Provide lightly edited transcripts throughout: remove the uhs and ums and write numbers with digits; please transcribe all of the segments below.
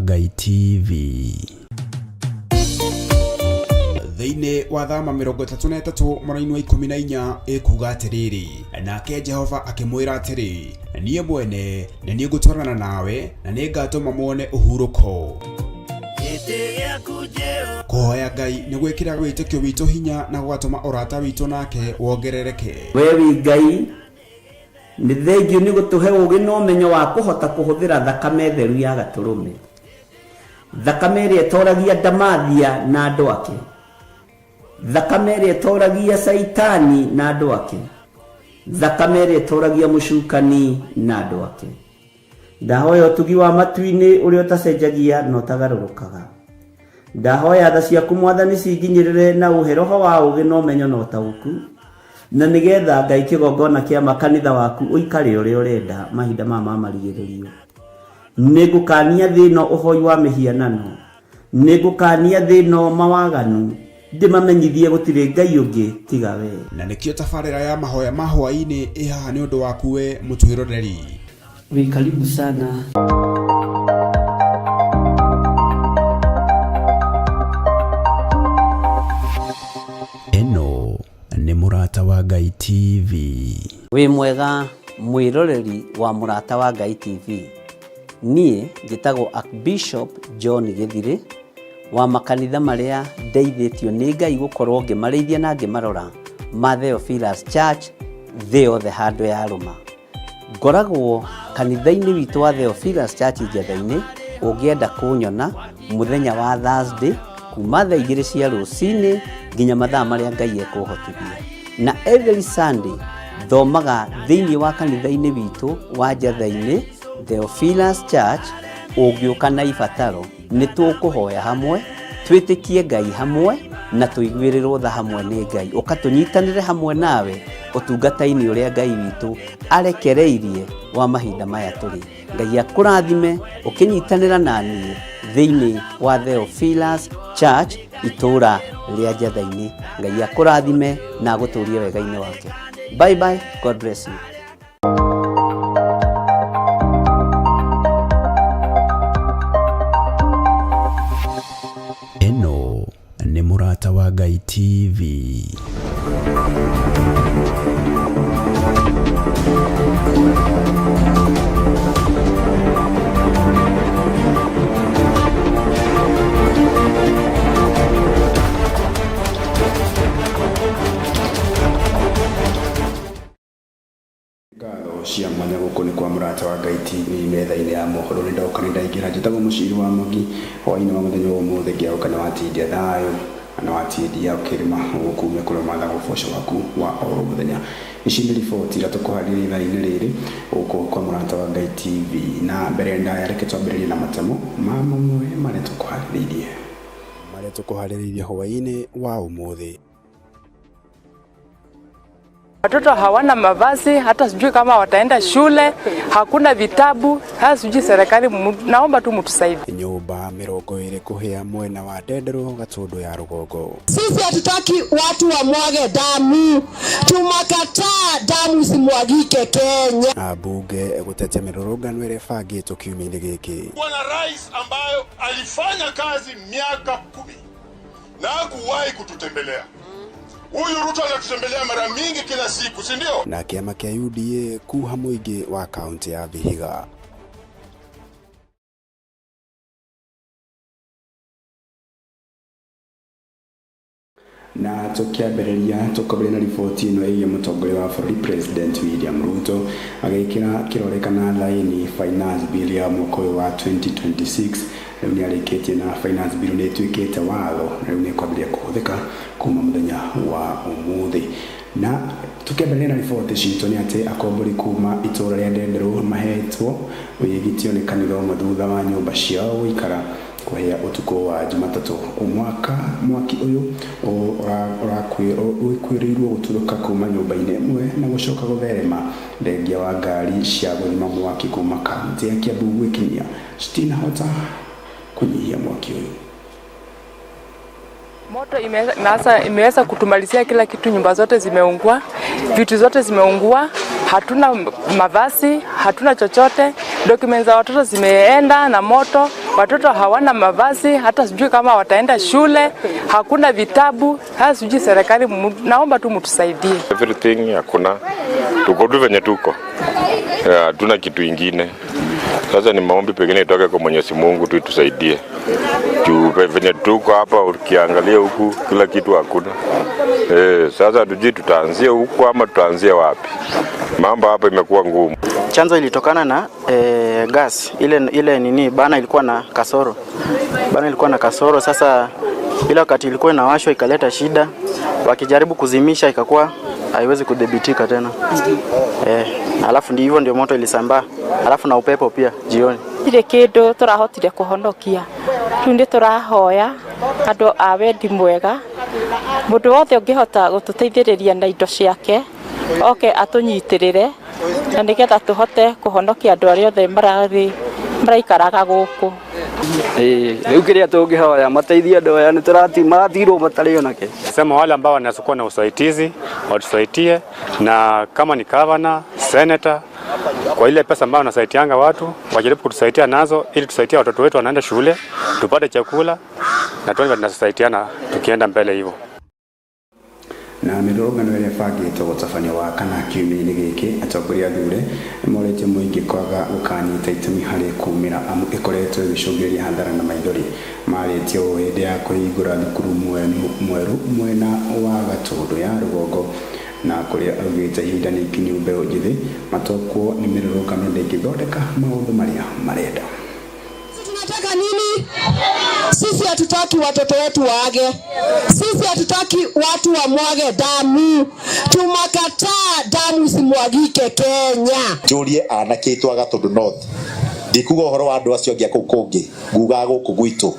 wa Ngai TV. Thĩinĩ wa Thama 33 mũraini wa 14 ĩkuga atĩrĩrĩ, nake Jehova akĩmwĩra atĩrĩ, niĩ mwene nĩ niĩ ngũtwarana nawe na nĩ ngatũma muone ũhurũko. Kũhoya Ngai nĩ gwĩkĩraga wĩtĩkio witũ hinya na gũgatũma ũrata witũ nake wongerereke. We wĩ Ngai, nĩ thengiũ nĩ gũtũhe ũũgĩ na ũmenyo wa kũhota kũhũthĩra thakame theru ya Gatũrũme, thakame ĩrĩa ĩtoragia ndamathia na andũ ake, thakame ĩrĩa ĩtoragia Caitani na andũ ake, thakame ĩrĩa ĩtoragia mũcukani na andũ ake. Ndahoya ũtugi wa matu-inĩ ũrĩa ũtacenjagia na ũtagarũrũkaga. Ndahoya tha ciaku Mwathani cinginyĩrĩre na ũhe roho wa ũũgĩ na ũmenyo na ũtaũku, na nĩgetha Ngai kĩgongona kĩa makanitha waku ũikare ũrĩa ũrenda mahinda maya ma marigĩrĩrio. Nĩngũkania thĩ ĩno ũhoi wa mĩhianano, nĩngũkania thĩ ĩno mawaganu, ndĩmamenyithie gũtirĩ Ngai ũngĩ tiga we. Na nĩkĩo tabarĩra ya mahoya ma hwaĩ-inĩ ĩ haha nĩ ũndũ waku we mũtwĩroreri. Wĩ karibu sana. Ĩno nĩ Mũrata wa Ngai TV. Wĩ mwega mwĩroreri wa Mũrata wa Ngai TV. Niĩ njĩtagwo Archbishop John Gĩthirĩ wa makanitha marĩa ndeithĩtio nĩ Ngai gũkorwo ngĩmarĩithia na ngĩmarora ma Theophilus Church thĩ yothe handũ yarũma. Ngoragwo kanitha-inĩ witũ wa Theophilus Church Njetha-inĩ, ũngĩenda kũnyona mũthenya wa Thursday kuma thaa igĩrĩ cia rũcinĩ nginya mathaa marĩa Ngai ekũhotithia. Na every Sunday thomaga thĩinĩ wa kanitha-inĩ witũ wa Njetha-inĩ Theophilus Church, ũngĩũka na ibataro nĩ tũkũhoya hamwe, twĩtĩkie Ngai hamwe na tũiguĩrĩrwo tha hamwe nĩ Ngai. Ũka tũnyitanĩre hamwe nawe ũtungata-inĩ ũrĩa Ngai witũ arekereirie wa mahinda maya tũrĩ. Ngai akũrathime ũkĩnyitanĩra na niĩ thĩinĩ wa Theophilus Church itũũra rĩa Njetha-inĩ. Ngai akũrathime na agũtũrie wega-inĩ wake. Bye bye, God bless you. Ĩno nĩ Mũrata wa Ngai TV. Ngatho cia mwanya gũkũ nĩ kwa Mũrata wa Ngai TV metha-inĩ ya mohoro nĩ ndoka nĩ ndaingĩra njĩtagwo Mũciri wa Mũgi hwaĩ-inĩ wa mũthenya wa ũmũthĩ ngĩaũka nĩ watindia thayũ na watindia ũkĩrĩma gũkũ kũrĩa ũmathaga ũboco waku wa oro mũthenya. Ici nĩ riboti iria tũkũharĩria ithaa-inĩ rĩrĩ gũkũ kwa Mũrata wa Ngai TV na mbere ndaya reke twambĩrĩrie na matemo ma mamwe marĩa tũkũharĩrĩirie. Marĩa tũkũharĩrĩirie hwaĩ-inĩ wa ũmũthĩ. Watoto hawana mavazi, hata sijui kama wataenda shule, hakuna vitabu. Sasa sijui serikali, naomba tu mtusaidie. Nyũmba 20 kũhĩa mwena wa Ndenderũ Gatũndũ ya rũgongo. Sisi hatutaki watu wamwage damu, tumakataa damu simwagike Kenya. Ambunge gũtetia mĩrũrũngano ĩrĩa ĩbangĩtwo kiumia-inĩ gĩkĩ. Bwana Rais ambayo alifanya kazi miaka 10 na hakuwahi kututembelea. Huyu Ruto anatutembelea mara mingi kila siku, si ndio? Na kĩama kĩa UDA kuha mũingĩ wa kaunti ya Vihiga. Na tũkĩambĩrĩria tũkambĩrĩria na riboti ĩno ĩgiĩ mũtongoria wa bũrũri President William Ruto agĩkĩra kĩrore kana thaĩni finance bill ya mwaka ũyũ wa 2026. Rĩu nĩ arĩkĩtie na finance bill nĩ ĩtuĩkĩte watho na rĩu nĩ ĩkwambĩrĩria kũhũthĩka kuma mũthenya wa ũmũthĩ. Na tũkĩambĩrĩria na riboti citũ nĩ atĩ akombori kuma itũũra rĩa Ndenderũ mahetwo wĩgitio nĩ kanitha ũmwe thutha wa nyũmba ciao gũikara kũhĩa ũtukũ wa Jumatatũ. Mwaka mwaki ũyũ ũkwĩrĩirwo gũtuthũka kuma nyũmba-inĩ ĩmwe na gũcoka gũtherema thengia wa ngari cia gũthima mwaki kuma kaunti ya Kiambu gwĩkinyia citinahota kũnyihia mwaki ũyũ. Moto imeweza kutumalizia kila kitu, nyumba zote zimeungua, vitu zote zimeungua, hatuna mavazi, hatuna chochote, documents za watoto zimeenda na moto. Watoto hawana mavazi, hata sijui kama wataenda shule, hakuna vitabu. Sasa sijui serikali, naomba tu mtusaidie. Everything hakuna, tuko tu venye tuko, hatuna kitu ingine. Sasa ni maombi pengine itoke kwa Mwenyezi Mungu tu tusaidie, juu venye tuko hapa, ukiangalia huku kila kitu hakuna. Sasa hatujui tutaanzia huku ama tutaanzia wapi. Mambo hapa imekuwa ngumu. Chanzo ilitokana na gas ile nini bana ilikuwa na kasoro. Bana ilikuwa na kasoro, sasa ile wakati ilikuwa inawashwa ikaleta shida, wakijaribu kuzimisha ikakuwa haiwezi kudhibitika tena. Alafu ndivyo ndio moto ilisambaa, alafu na upepo pia jioni. Ile kindu turahotire kuhonokia riu ni turahoya andu a wendi mwega mundu wothe ungihota gututeithiriria na indo ciake oke atunyitirire na nigetha tuhote kuhonokia andu aria othe maraikaraga guku. Riu kiria tungihoya mateithie andu aya ni turatirwo matari onake. Sema wale ambao wanasukua na usaidizi watusaidie, na kama ni governor, senator, kwa ile pesa ambayo wanasaidianga watu wajaribu kutusaidia nazo ili tusaidie watoto wetu wanaenda shule, tupate chakula na tuone tunasaidiana tukienda mbele hivyo. Na mĩrũrũngano ĩrĩa ĩbangĩtwo gũtabanio wa kana kiumia-inĩ gĩkĩ, atongoria athure nĩmorĩtie mũingĩ kwaga gũkanyita itemi harĩ kumĩra amu ĩkoretwo ĩgĩcũngĩrĩria hathara na maithori. Marĩtie ũũ hĩndĩ ya kũhingũra thukuru mwerũ mwena wa Gatũndũ ya rũgongo, na kũrĩa augĩte ihinda nĩ ikinyu mbeũ njĩthĩ matokwo nĩ mĩrũrũngano ndĩngĩthondeka maũndũ marĩa marenda. Tunataka nini? Sisi hatutaki watoto wetu waage. Sisi hatutaki watu wamwage damu. Tumakataa damu isimwagike Kenya. Njurie anake itũ a Gatũndũ North, ndikuga ũhoro wa andũ acio angĩ a kũu kũngĩ, ngugaga gũkũ gwitũ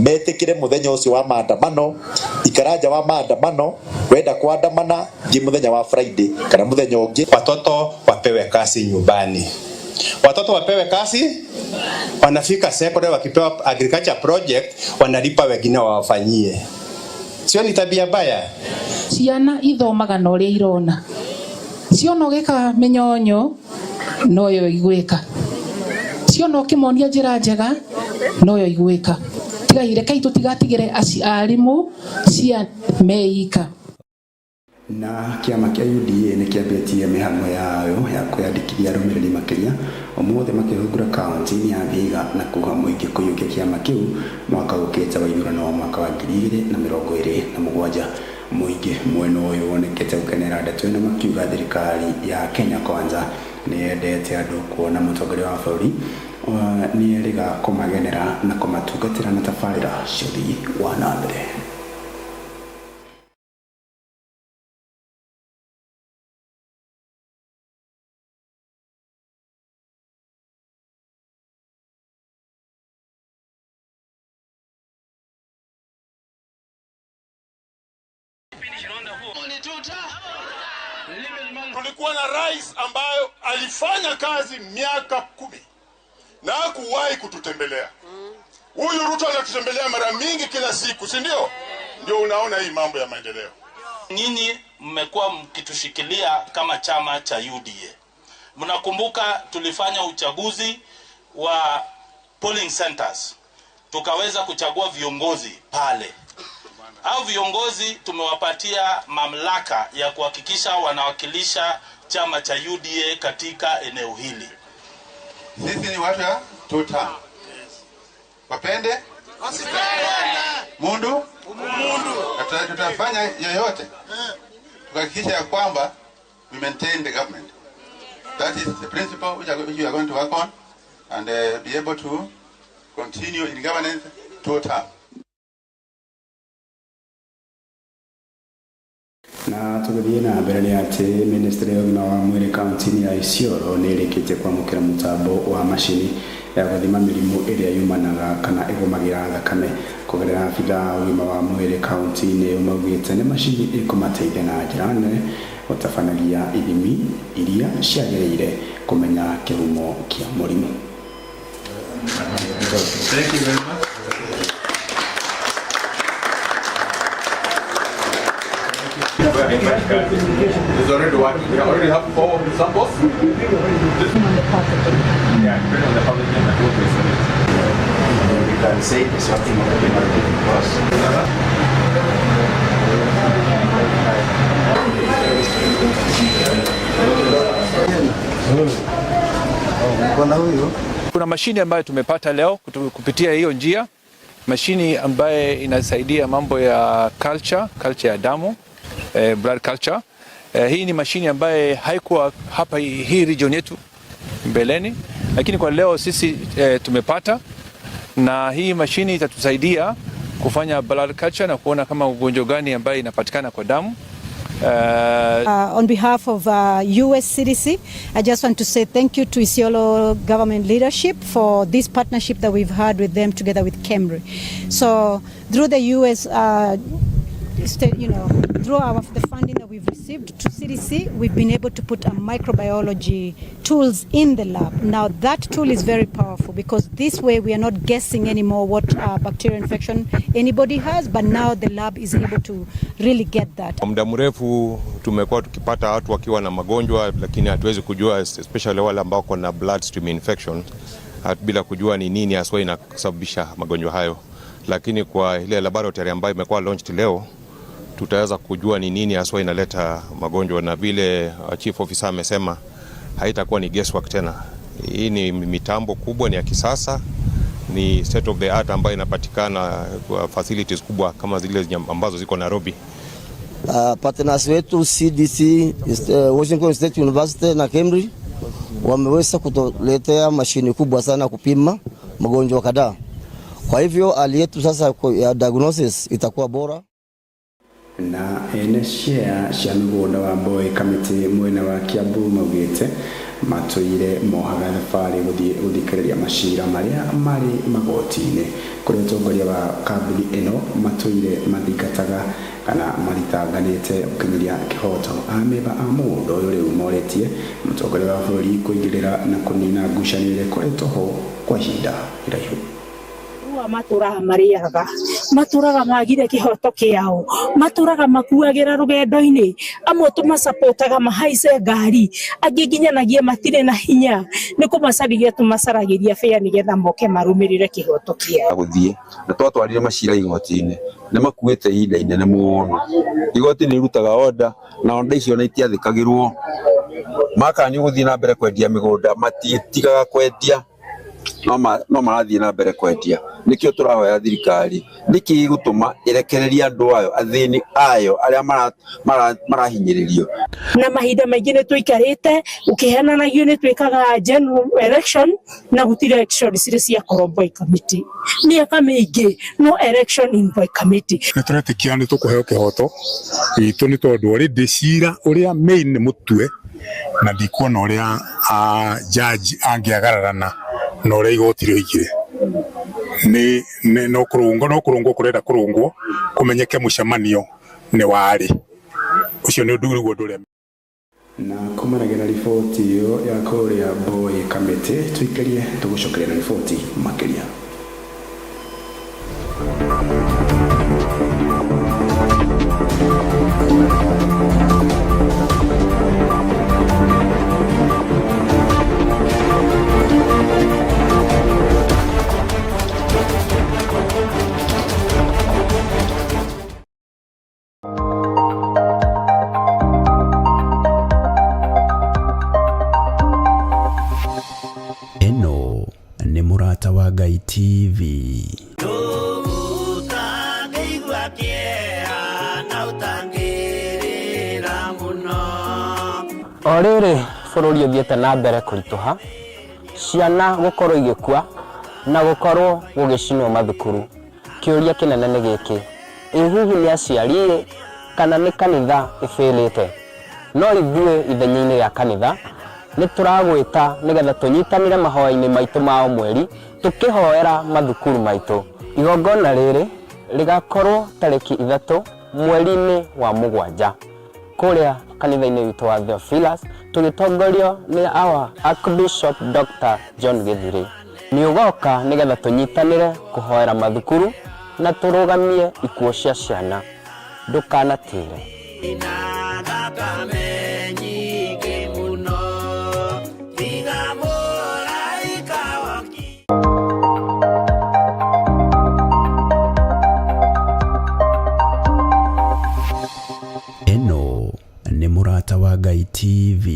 metĩkĩre mũthenya ũcio wa maandamano, ikara nja wa maandamano, wenda kuandamana thiĩ mũthenya wa Friday kana mũthenya ũngĩ. Watoto wapewe kazi nyumbani, watoto wapewe kazi, wanafika secondary wakipewa agriculture project wanalipa wengine wawafanyie. Sio ni tabia mbaya? Ciana ithomaga na uria irona, ciona ugika minyonyo noyo igwika, ciona ukimonia njira njega noyo igwika. Tigai rekei tutigatigire arimu cia meika. Na kĩama kĩa UDA nĩ kĩambĩtie mĩhang'o yayo ya kwĩyandĩkithia arũmĩrĩri makĩria ũmũthĩ makĩhingũra kaunti-inĩ ya Vihiga na kuga mũingĩ kũiyũkia kĩama kĩu mwaka ũkĩte wa ithurano wa mwaka wa 2027. Mũingĩ mwena ũyũ wonekete gũkenera ndeto ĩno makiuga thirikari ya Kenya Kwanza nĩ yendete andũ kuona mũtongoria wa bũrũri nĩ erĩga kũmagenera na kũmatungatĩra na tabarĩra cia ũthii wa na mbere. Tulikuwa na rais ambayo alifanya kazi miaka 10 na hakuwahi kututembelea. Huyu Ruto anatutembelea mara mingi kila siku, si ndio? Ndio unaona hii mambo ya maendeleo. Nyinyi mmekuwa mkitushikilia kama chama cha UDA. Mnakumbuka tulifanya uchaguzi wa polling centers, tukaweza kuchagua viongozi pale. Hao viongozi tumewapatia mamlaka ya kuhakikisha wanawakilisha chama cha UDA katika eneo hili. Sisi ni watu ya tuta. Wapende? Wasipende. Mundu? Mundu. Tutafanya yoyote kuhakikisha ya kwamba we maintain the government. That is the principle which we are going to work on and be able to continue in governance total. Na tũgĩthiĩ na mbere nĩ atĩ ministry ya ũgima wa mwĩrĩ kaunti-inĩ ya Isiolo nĩ ĩrĩkĩtie kwamũkĩra mũtambo wa macini ya gũthima mĩrimũ ĩrĩa yumanaga kana ĩgũmagĩra thakame kũgerera abithaa a ũgima wa mwĩrĩ kaunti-inĩ ĩyo maugĩte nĩ macini ĩkũmateithia na njĩra nene gũtabanagia ithimi iria ciagĩrĩire kũmenya kĩhumo kĩa mũrimũ. Thank you very much. It's already working. We already have 4 samples. Yeah, depending on the public name, I will. Can say it is something of the because. Kuna mashine ambayo tumepata leo kupitia hiyo njia, mashini ambaye inasaidia mambo ya culture ya damu, blood culture. Hii ni mashini ambaye haikuwa hapa hii region yetu mbeleni, lakini kwa leo sisi tumepata, na hii mashini itatusaidia kufanya blood culture na kuona kama ugonjwa gani ambaye inapatikana kwa damu. On behalf of US CDC, I just want to say thank you to Isiolo government leadership for this partnership that we've had with them together with KEMRI. So through the US state, through the funding that we've received to CDC, we've been able to put a microbiology tools in the lab. Now that tool is very powerful because this way we are not guessing anymore what bacterial infection anybody has, but now the lab is able to really get that. Kwa muda mrefu tumekuwa tukipata watu wakiwa na magonjwa, lakini hatuwezi kujua, especially wale ambao wako na bloodstream infection, bila kujua ni nini haswa inasababisha magonjwa hayo. Lakini kwa ile laboratory ambayo imekuwa launched leo, tutaweza kujua ni nini haswa inaleta magonjwa, na vile chief officer amesema, haitakuwa ni guesswork tena. Hii ni mitambo kubwa, ni ya kisasa, ni state of the art ambayo inapatikana kwa facilities kubwa kama zile ambazo ziko Nairobi. Partners wetu CDC, Washington State University na KEMRI wameweza kutuletea mashini kubwa sana kupima magonjwa kadhaa. Kwa hivyo hali yetu sasa ya diagnosis itakuwa bora. Na ene share cia mĩgũnda wa Mboĩ Kamĩtĩ mwena wa Kiambu maugĩte matũire mohaga thabarĩ gũthiĩ gũthikĩrĩria macira marĩa marĩ magoti-inĩ kũrĩ ũtongoria wa kambuni ĩno matũire mathingataga kana mathitanganĩte gũkinyĩria kĩhoto. Amemba a mũgũnda ũyũ rĩu morĩtie mũtongoria wa bũrũri kũingĩrĩra na kũnina ngucanio ĩrĩa ĩkoretwo ho kwa ihinda iraihu. Matũraga marĩaga matũraga magire kĩhoto kĩao, matũraga makuagĩra rũgendo-inĩ, amwe tũmacapotaga mahaice ngari, angĩ nginyanagia matirĩ na hinya, nĩ kũmacarĩria tũmacaragĩria bĩa nĩgetha moke marũmĩrĩre kĩhoto kĩao. Gũthiĩ na twatwarire macira igoti-inĩ nĩ makuĩte ihinda inene mũno. Igoti nĩ irutaga order na order icio na itiathĩkagĩrwo. Makanio gũthiĩ na mbere kwendia mĩgũnda matitigaga kwendia, no marathiĩ na mbere kwendia. Nĩkĩo tũrahoya thirikari, nĩkĩ gĩgũtũma ĩrekererie andũ ayo, athĩni ayo arĩa marahinyĩrĩrio. Na mahinda maingĩ nĩ tũikarĩte ũkĩhenanagio nĩ twĩkaga general election na gũtirĩ election cirĩ ciakorwo Mboi Committee mĩaka mĩingĩ, no election in Mboi Committee. Nĩ tũretĩkia nĩ tũkũheo kĩhoto gitũ nĩ tondũ already cira ũrĩa main nĩ mũtue, na ndikuona ũrĩa judge angĩagararana na ũrĩa igoti rĩoigire. Nĩ no kũrũngwo kũrenda kũrũngwo kũmenyeke mũcemanio nĩ warĩ ũcio nĩ ũndũ nĩguo ũndũ ũrĩa. Na kumanagia na riboti ĩyo ya kũrĩa Mboi Kamĩtĩ, tũikarie tũgũcokeria na riboti makĩria. Ĩno nĩ Mũrata wa Ngai TV. O rĩrĩ bũrũri ũthiĩte na mbere kũritũha, ciana gũkorwo igĩkua na gũkorwo gũgĩcinwo mathukuru, kĩũria kĩnene nĩ gĩkĩ, ĩ hihi nĩ aciari kana nĩ kanitha ĩbĩrĩte? No ithuĩ ithenya-inĩ rĩa kanitha nĩ tũragwĩta nĩgetha tũnyitanĩre mahoya-inĩ maitũ ma o mweri tũkĩhoera mathukuru maitũ. Igongona rĩrĩ rĩgakorwo tarĩki 3 mweri-inĩ wa 7 kũrĩa kanitha-inĩ witũ wa Theophilus, tũgĩtongorio nĩ our Archbishop Dr. John Gĩthirĩ. Nĩ ũgoka nĩgetha tũnyitanĩre kũhoera mathukuru na tũrũgamie ikuũ cia ciana. Ndũkanatĩre. TV.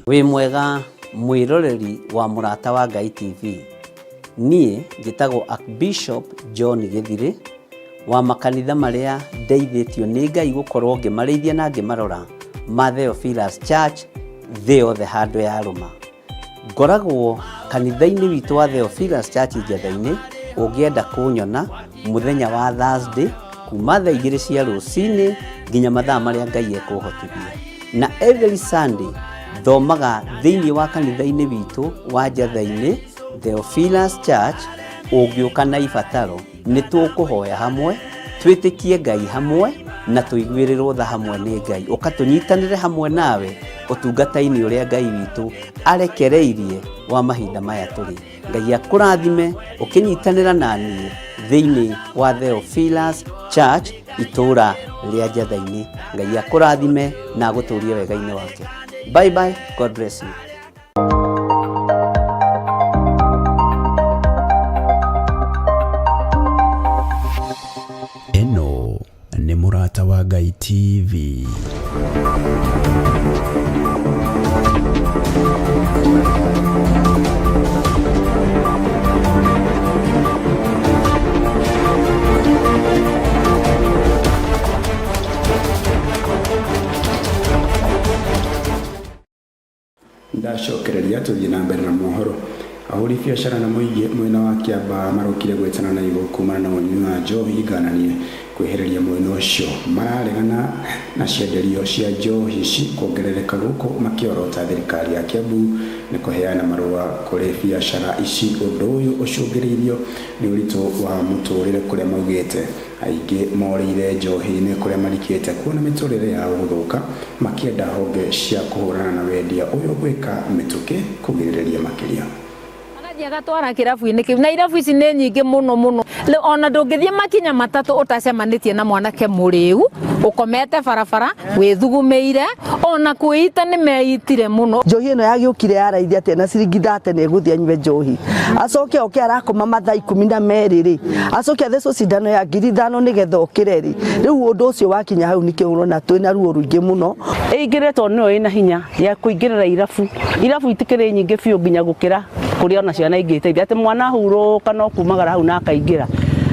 Wĩ mwega mwĩroreri wa Mũrata wa Ngai TV. Niĩ njĩtagwo Archbishop John Gĩthirĩ wa makanitha marĩa ndeithĩtio nĩ Ngai gũkorwo ngĩmarĩithia na ngĩmarora ma Theophilus Church thĩ yothe handũ ya rũma. Ngoragwo kanitha-inĩ witũ wa Theophilus Church Njetha-inĩ, ũngĩenda kũnyona mũthenya wa Thursday kuma thaa 2 cia rũcinĩ nginya mathaa marĩa Ngai ekũhotithia. Na every Sunday thomaga thĩinĩ wa kanitha-inĩ witũ wa Njetha-inĩ Theophilus Church, ũngĩũka na ibataro nĩ tũkũhoya hamwe, twĩtĩkie Ngai hamwe na tũiguĩrĩrwo tha hamwe nĩ Ngai. Ũka tũnyitanĩre hamwe nawe ũtungata-inĩ ũrĩa Ngai witũ arekereirie wa mahinda maya tũrĩ. Ngai akũrathime ũkĩnyitanĩra na niĩ thĩinĩ wa Theophilus Church itũũra rĩa Njetha-inĩ. Ngai akũrathime na agũtũrie wega-inĩ wake. Bye bye, God bless you. Ĩno nĩ Mũrata wa Ngai TV. Ndacokereria tũthiĩ na mbere na mohoro. Ahũri biacara na mũingĩ mwena wa Kĩambaa marokire gwĩtana na igũ kumana na ũnyui wa njohi ngananie kwĩhereria mwena ũcio. Mararegana na cienderio cia njohi ici kuongerereka gũkũ makĩorota thirikari ya Kiambu nĩ kũheana marũa kũrĩ biacara ici. Ũndũ ũyũ ũcũngĩrĩirio nĩ ũritũ wa mũtũrĩre kũrĩa maugĩte aingĩ morĩire njohi-inĩ kũrĩa marikĩte kuona mĩtũrĩre yao gũthũka, makĩenda honge cia kũhũrana na wendia ũyũ gwĩka mĩtũkĩ kũgirĩrĩria makĩria. Agathiĩ agatwara kĩrabu-inĩ kĩu, na irabu ici nĩ nyingĩ mũno mũno. Rĩu ona ndũngĩthiĩ makinya matatũ ũtacemanĩtie na mwanake mũrĩu ũkomete barabara wĩthugumĩire, ona kwĩita nĩ meitire mũno. Njohi ĩno yagĩũkire ya raithi atĩa na ciringi 30 nĩ egũthiĩ anyue njohi, acoke oke arakoma mathaa 12 rĩ, acoke athecwo cindano ya 5,000 nĩgetha okĩre rĩ. Rĩu ũndũ ũcio wakinya hau nĩkĩo ũrona twĩna ruo rũingĩ mũno. Ĩingĩre tondũ nĩyo ĩna hinya ya kũingĩrĩra irabu. Irabu itikĩrĩ nyingĩ biũ nginya gũkĩra kũrĩa ona ciana ingĩteithia, atĩ mwana ahurũka no kumagara hau na akaingĩra.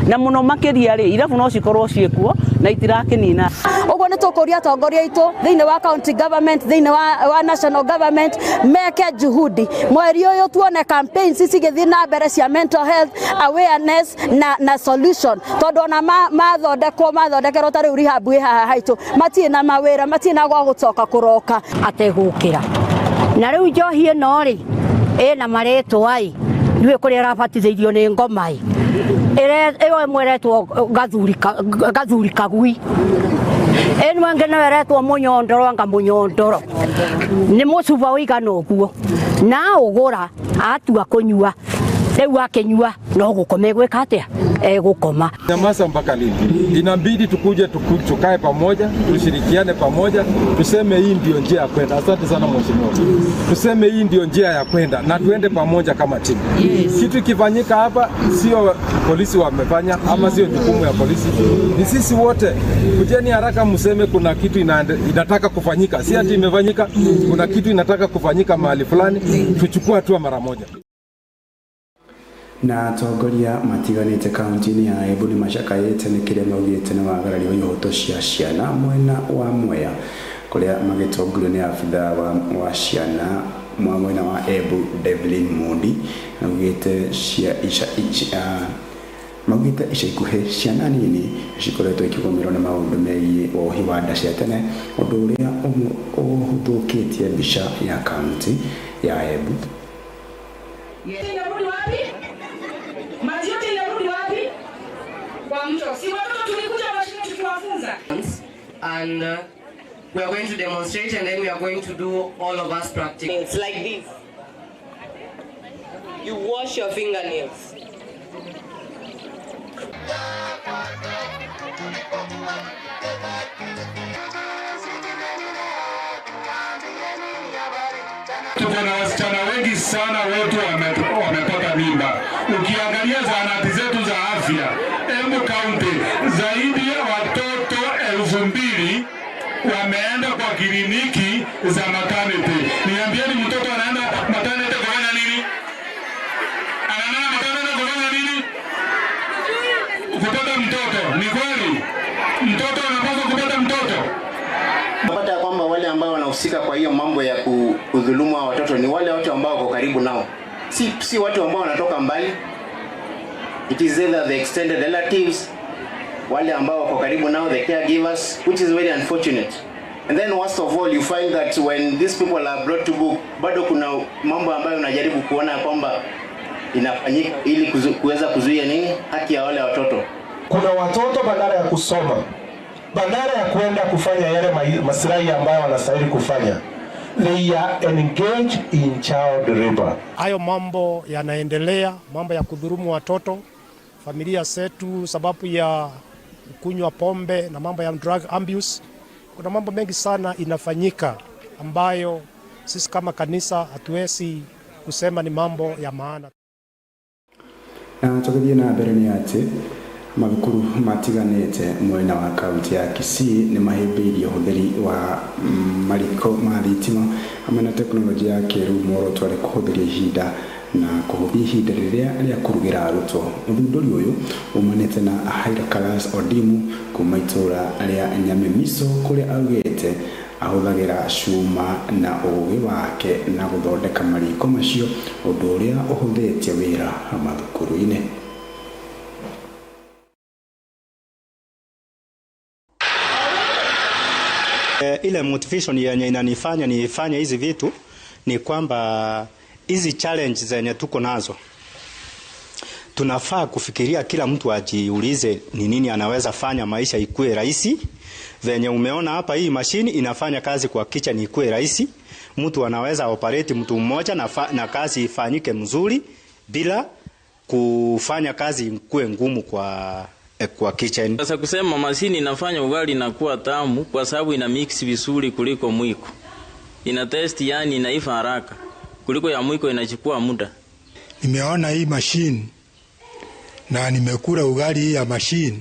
Na mũno makĩria rĩ, irabu no cikorwo ciĩkuo na itirakĩnina. Ũguo nĩ tũkũria atongoria aitũ thĩinĩ wa county government, thĩinĩ wa national government meke juhudi. Mweri ũyũ tuone campaigns cigĩthiĩ na mbere cia mental health awareness na solution, tondũ ona mathondekwo mathondekerwo ta rĩu rehab ĩ haha haitũ, matirĩ na mawĩra, matirĩ na gwa gũcoka kũroka. Ategũkĩra. Na rĩu njohi ĩno rĩ, ĩna marĩtwa ĩ, ndiũĩ kũrĩa ĩrabatithĩirio nĩ ngoma ĩ. Ĩyo ĩmwe ĩretwo gathuri kagui, ĩno ĩngĩ nayo ĩretwo mũnyondoro, anga mũnyondoro nĩ mũcuba ũigana ũguo, na ũgũra atua kũnyua, rĩu akĩnyua no gũkoma egwĩka atĩa? Egũkoma. Nyamaza mpaka lini? Inabidi tukuje tukae pamoja, tushirikiane pamoja, tuseme hii ndio njia ya kwenda. Asante sana mheshimiwa. Tuseme hii ndio njia ya kwenda na tuende pamoja kama timu. Yes. Kitu kifanyika hapa sio polisi wamefanya ama sio jukumu ya polisi. Ni sisi wote. Kujeni haraka mseme kuna kitu inataka kufanyika. Si ati imefanyika, kuna kitu inataka kufanyika mahali fulani, tuchukue hatua mara moja. Na atongoria matiganĩte kaunti-inĩ ya Embu nĩ macakaĩte nĩ kĩrĩa maugĩte nĩ wagarari wa ihoto cia ciana mwena wa Mwea, kũrĩa magĩtongorio nĩ abithaa wa ciana mwena wa Embu Devlin Mundi. Maugĩte maugĩte ica ikuhĩ ciana nini cikoretwo ikĩgũmĩrwo nĩ maũndũ megiĩ wohi wa nda cia tene, ũndũ ũrĩa ũthũkĩtie mbica ya kaunti ya Embu. Inarudi wapi? Maji yote inarudi wapi? Kwa mto. Si watoto tulikuja mashine tukiwafunza. And we are going to demonstrate and then we are going to do all of us practice. It's like this. You wash your fingernails. Tuko na wasichana wengi sana wetu wamepata mimba. Ukiangalia zahanati zetu za afya Embu County, zaidi ya watoto 2000 wameenda kwa kliniki za maternity. Niambieni, mtoto anaenda maternity kufanya nini? Anaenda maternity kufanya nini? Kupata mtoto. Ni kweli? Mtoto anapaswa kupata mtoto. Unapata ya kwamba wale ambao wanahusika kwa hiyo mambo ya kudhulumu hawa watoto ni wale watu ambao wako karibu nao, si watu ambao wanatoka mbali. It is either the extended relatives, wale ambao wako karibu nao, the caregivers, which is very unfortunate. And then worst of all, you find that when these people are brought to book, bado kuna mambo ambayo unajaribu kuona kwamba inafanyika ili kuweza kuzuia nini haki ya wale watoto. Kuna watoto badala ya kusoma, badala ya kuenda kufanya yale maslahi ambayo wanastahili kufanya, they are engaged in child labor. Hayo mambo yanaendelea, mambo ya kudhulumu watoto, familia zetu, sababu ya kunywa pombe na mambo ya drug abuse. Kuna mambo mengi sana inafanyika ambayo sisi kama kanisa hatuwezi kusema ni mambo ya maana. Na tũgĩthiĩ na mbere nĩ atĩ mathukuru matiganĩte mwena wa kaunti ya Kisii nĩ mahĩmbĩirie ũhũthĩri wa mariko ma thitima hamwe na tekinoronjĩ ya kĩrĩu, muoroto arĩ kũhũthĩria ihinda na kũhũthia ihinda rĩrĩa rĩa kũrugĩra arutwo. Ũthundũri ũyũ umanĩte na Haile Odimu kuma itũũra rĩa Nyamemiso, kũrĩa augĩte ahũthagĩra cuma na ũgĩ wake na gũthondeka mariko macio, ũndũ ũrĩa ũhũthĩtie wĩra mathukuru-inĩ. Ile motivation yenye inanifanya nifanye hizi vitu ni kwamba hizi challenge zenye tuko nazo tunafaa kufikiria, kila mtu ajiulize ni nini anaweza fanya maisha ikue rahisi. Venye umeona hapa, hii mashini inafanya kazi kwa kitchen ikue rahisi, mtu anaweza operate mtu mmoja na kazi ifanyike mzuri bila kufanya kazi ikue ngumu kwa kitchen. Sasa kusema mashini inafanya ugali inakuwa tamu kwa sababu ina mix vizuri kuliko mwiko. Ina test, yani inaiva haraka kuliko ya mwiko inachukua muda. Nimeona hii mashine na nimekula ugali hii ya mashine,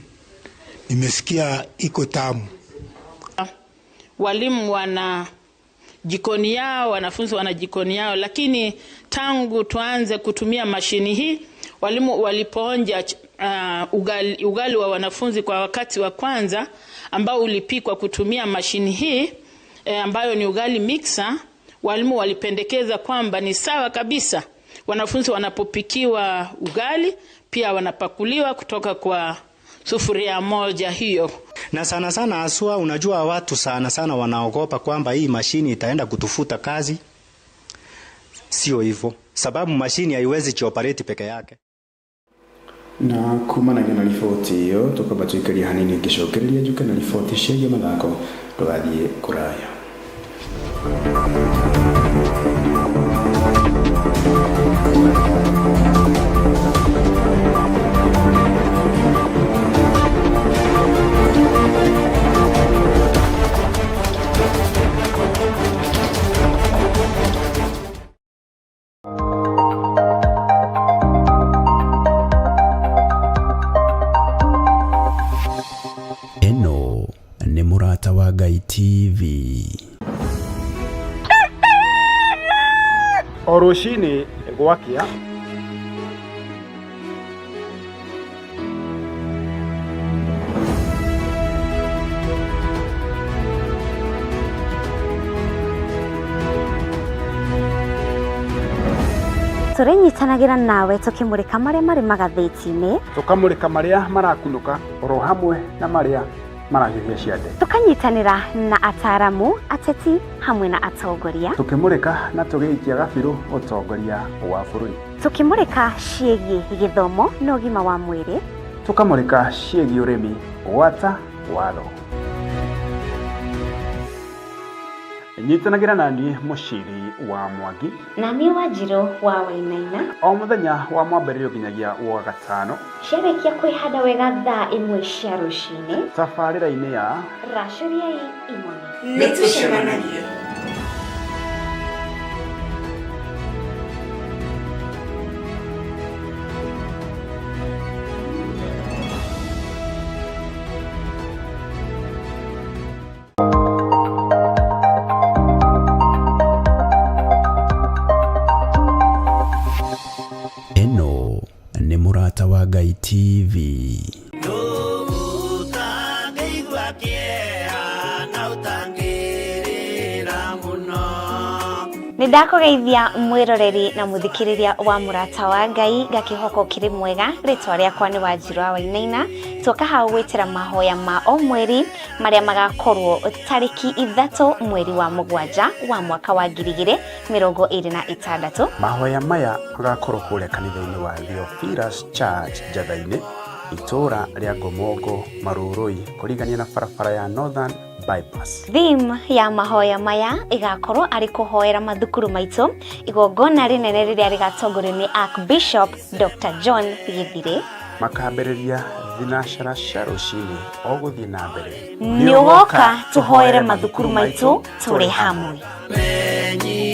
nimesikia iko tamu. Walimu wana jikoni yao, wanafunzi wana jikoni yao, lakini tangu tuanze kutumia mashini hii, walimu walipoonja ugali wa wanafunzi kwa wakati wa kwanza ambao ulipikwa kutumia mashini hii ambayo ni ugali mixer, walimu walipendekeza kwamba ni sawa kabisa wanafunzi wanapopikiwa ugali pia wanapakuliwa kutoka kwa sufuria moja hiyo. Na sana sana haswa, unajua watu sana sana wanaogopa kwamba hii mashini itaenda kutufuta kazi. Sio hivyo, sababu mashini haiwezi chioperate peke yake. Na kumanagia na riboti ĩyo, tũkwamba tũikarie hanini ngĩcokereria njuke na riboti ciĩgiĩ mathako. Ndũgathiĩ kũraya. Ĩno nĩ Mũrata wa Ngai TV. O rũcinĩ gwakĩa, Tũrĩnyitanagĩra nawe tũkĩmũrĩka marĩa marĩ magathĩti-inĩ, tũkamũrĩka marĩa marakunũka oro hamwe na marĩa marahiũhia ciande, tũkanyitanĩra na ataramu, ateti hamwe na atongoria, tũkĩmũrĩka na tũgĩikia gabirũ ũtongoria wa bũrũri, tũkĩmũrĩka ciĩgiĩ gĩthomo na ũgima wa mwĩrĩ, tũkamũrĩka ciĩgiĩ ũrĩmi gwata watho. Nyitanagĩra na niĩ Mũciri wa Mwangi na niĩ Wanjirũ wa Wainaina o mũthenya wa mwambĩrĩrio nginyagia wa gatano, ciarĩkia kwĩhanda wega thaa 1 cia rũcinĩ, tabarĩra-inĩ ya Racũriai Imone. Nĩtũcemanagie. TV. Ũtangĩigua kĩeha na ũtangĩrĩra mũno. Nĩ ndakũgeithia mwĩroreri na mũthikĩrĩria wa Mũrata wa Ngai, ngakĩhoka ũkĩrĩ mwega. Rĩtwa rĩakwa nĩ Wanjirũ wa Wainaina. Tuoka hau gwĩtĩra mahoya ma o mweri marĩa magakorwo tarĩki 3 mweri wa 7 wa mwaka wa 2026. Mahoya maya magakorwo kũrĩa kanitha-inĩ wa Theophilus Church, Njatha-inĩ, itũũra rĩa Ngomongo, Marũrũi, kũrigania na barabara ya Northern Bypass. Theme ya mahoya maya ĩgakorwo arĩ kũhoera mathukuru maitũ, igongona rĩnene rĩrĩa rĩgatongorio nĩ Archbishop Dr. John Githire. Makambĩrĩria thinacara cia rũcinĩ o gũthiĩ na mbere. Nĩ ũgoka tũhoere mathukuru maitũ tũrĩ hamwe. Menyi.